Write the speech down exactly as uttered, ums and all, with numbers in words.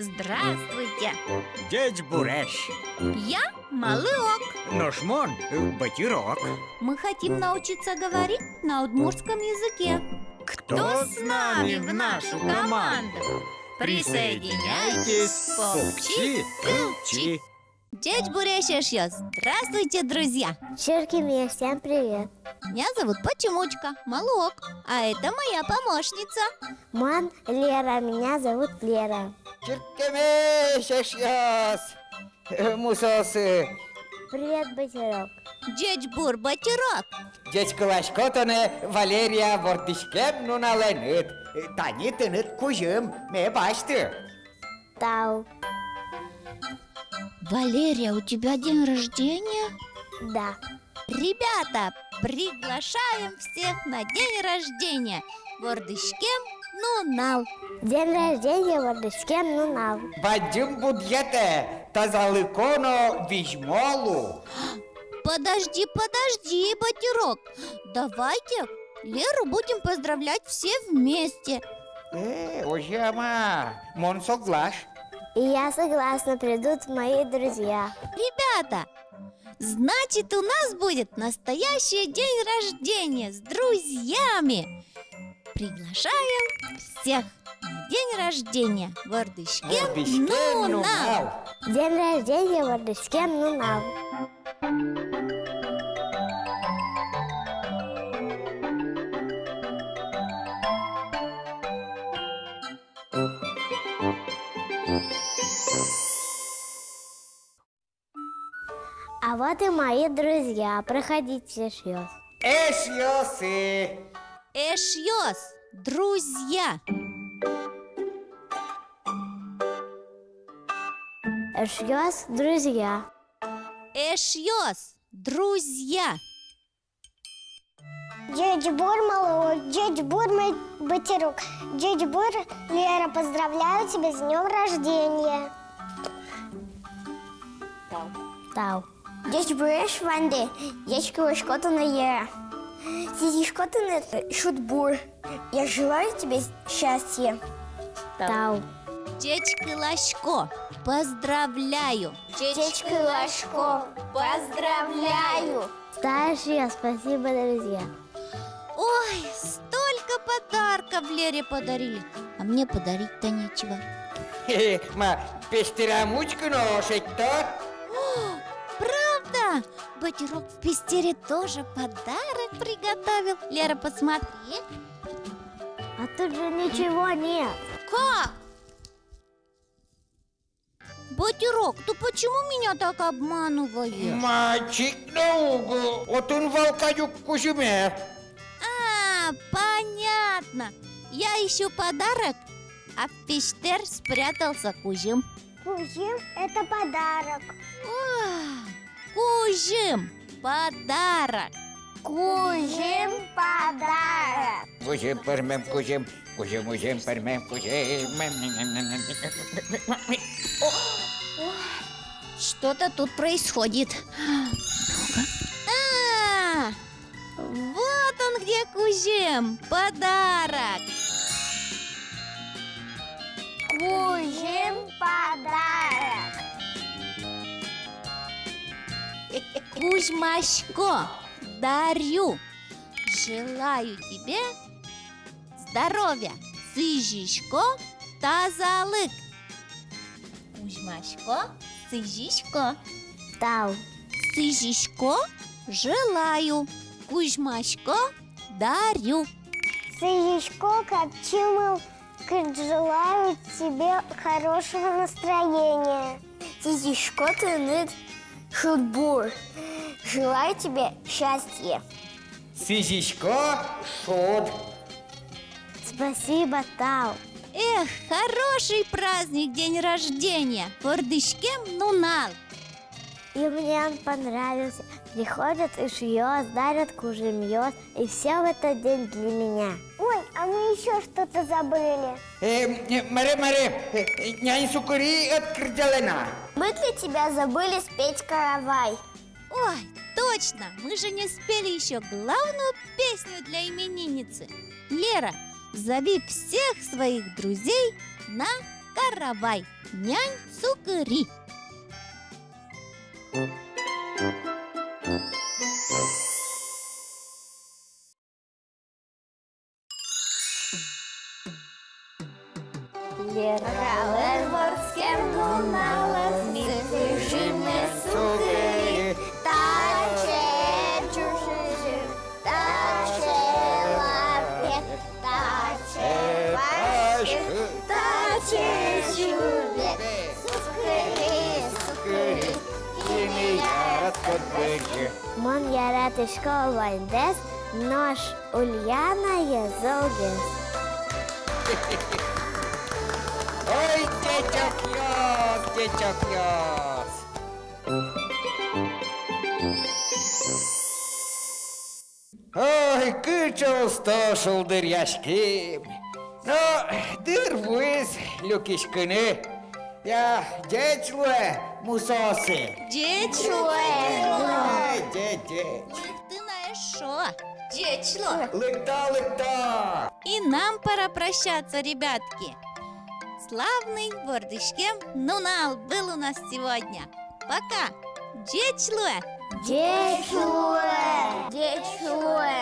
Здравствуйте! Ӟечбуресь! Я Малыок. Нош мон, э, Батырок. Мы хотим научиться говорить на удмуртском языке. Кто с нами в нашу команду? Присоединяйтесь, покчи, кылчи. Ӟечбуресь, эшъёс! Здравствуйте, друзья! Чырткемесь, всем привет! Меня зовут Почемучка, Малыок, а это моя помощница. Мон Лера, меня зовут Лера. Чырткемесь, эшъёс! Э, мусоосы. Привет, Батырок. Ӟечбур, Батырок. Ӟечкыласько тонэ, Валерия, вордӥськем нуналэныд. Тани тыныд кузьым, мед басьты. Тау. Валерия, у тебя день рождения? Да. Ребята, приглашаем всех на день рождения! Вордӥськем нунал! День рождения, вордӥськем нунал! Бадӟым будэтэ, тазалыко но визьмо лу! Подожди, подожди, Батырок! Давайте Леру будем поздравлять все вместе. Э, озьы-а ма, мон соглаш. И я согласна, придут мои друзья. Ребята, значит, у нас будет настоящий день рождения с друзьями. Приглашаем всех на день рождения. Вордӥськем нунал! День рождения, вордӥськем нунал! А вот и мои друзья. Проходите, эшъёс. Эшъёсы. Эшъёс, друзья. Эшъёс, друзья. Эшъёс, друзья. Ӟечбур, Малыок, ӟечбур, Батырок, ӟечбур, Лера, поздравляю тебя с днём рождения. Тау. Ӟечбуресь, Ваньдэ, ӟечкыласько тонэ, Лера. Сӥзисько тыныд шудбур. Я желаю тебе счастья. Тау. Ӟечкыласько, поздравляю. Ӟечкыласько, поздравляю. Старшие, спасибо, друзья. Ой, столько подарков Лере подарили, а мне подарить-то нечего. Хе-хе, ма, пестерам учкы но шедьто. О, правда? Батырок в пестере тоже подарок приготовил. Лера, посмотри. А тут же ничего нет. Как? Батырок, ты почему меня так обманываешь? Ма, чик но уг, отын вал кадь ук кузьыме. А, понятно. Я ищу подарок, а в пестер спрятался кузьым. Кузьым — это подарок. О, кузьым — подарок. Кузьым — подарок. Кузьым пӧрмем кузьым, кузьым-узьым пӧрмем кузьым. Что-то тут происходит. А, вот он где, кузьым, подарок. Кузьым — подарок. Кузьмасько, дарю. Желаю тебе здоровья. Сӥзисько, тазалык. Кузьмасько, сӥзисько. Тау. Сӥзисько, желаю. Кузьмасько, дарю. Сӥзисько, капчи мылкыд, желаю тебе хорошего настроения. Сӥзисько тыныд шудбур. Желаю тебе счастья. Сӥзисько, шуд. Спасибо, тау. Эх, хороший праздник, день рождения, вордӥськем нунал. И мне он понравился. Приходят эшъёс, дарят кузьымъёс, и всё в этот день для меня. Ой, а мы ещё что-то забыли. Э, э, маре, маре, э, э, нянь сукыри ӧд кырӟалэ на. Мы для тебя забыли спеть «Каравай». Ой, точно, мы же не спели ещё главную песню для именинницы. Лера, зови всех своих друзей на «Тарабай», «Нянь Сукыри». Лералэн вордскем нуналэз, ми кужымы сукыри, таӵе ӵушыжы, таӵе лапе, таӵе паськы, таӵе сюлме. Сукыри, сукыри, кинэ яратӥськод быдӟым? Мон яратӥсько ваньдэс, нош Ульянаез золгес. Ой, ӟечокъёс, ӟечокъёс! Ой, кыӵе усто шулдыръяським! Но дыр вуиз люкиськыны. Я, ӟеч луэ, мусоосы! Ӟеч луэ! Ӟеч, ӟеч, ӟеч! Лыкты на эшшо! Ӟеч луэ! Лыкто, лыкто! И нам пора прощаться, ребятки. Славный вордӥськем нунал был у нас сегодня. Пока! Ӟеч луэ! Ӟеч луэ! Ӟеч луэ!